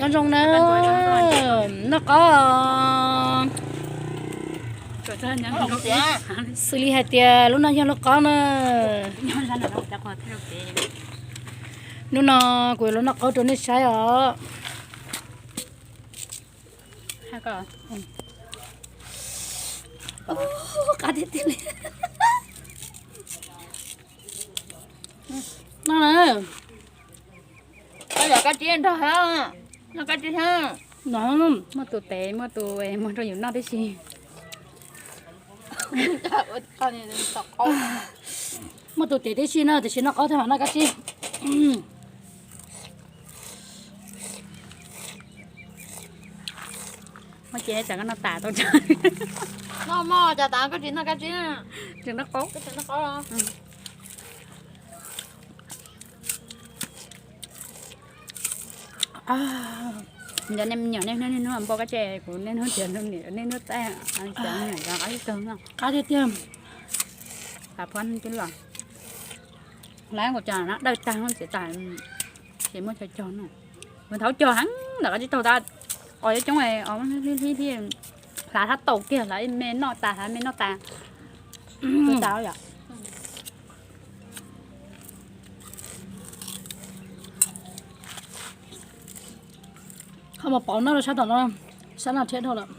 Nyob zoo na, noj qaub. Xws li hais tias lub no yog lub qaub na. Hnub no kuv yuav los noj qaub rau nej saib os. Qab tiag tiag li. No na. Koj cov kab tsib nrog thiab, noj kab tsib thiab. No, muaj tus tev muaj tus muag rau yus noj tib si. Muaj tus tev tib si na, tiam sis noj qaub thiab mas noj kab tsib. Muaj ces tsam koj noj tas tau. Noj mog, cas tas koj tsis noj kab tsib, tsis noj qaub, koj tsis noj qaub los? Cov nej me nyuam niaj hnub niaj hnub npau kab tsib, kuv niaj hnub tias niaj hnub niaj hnub teb, cov me nyuam cov qab ib tug no. Qab tiag tiag. Xav phob twb los. Lawv kuv cov no dawj tag no txiv tas, ces muab cog cog no. Kuv thaum cog heev ntawm qab tsib taug tas, os coob coob, hlawv thab tau kiag, hlawv me noj tas, hlawv me noj tas. Tau yom. Kho mos pov noj rau sab tom no, sab no thiab dhau lawm.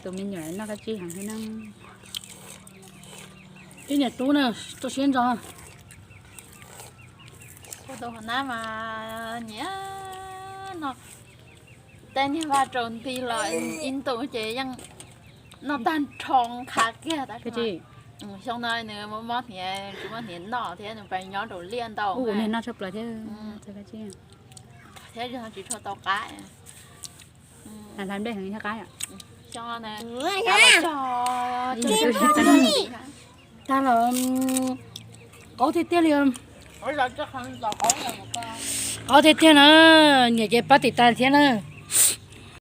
Tus me nyuam noj kab tsib heev thiab na. Ib niam tub na, rau siab ntso. Tus hauv nab mas nyiam no, tej niag vaj tsaus nti los ib ntus ces yeej noj tag nrho qha kiag. Xyoo no nws mob hniav, tsis muaj hniav noj thiab, nws pes nyob rau liaj ntau, noj tshaj plaws thiab, thiab tsis tshua tau qab. Hlais nplej heev thiab qab. Tag los qaub tiag tiag li. Qaub tiag tiag na, nyiam ces pab tim tas thiab na.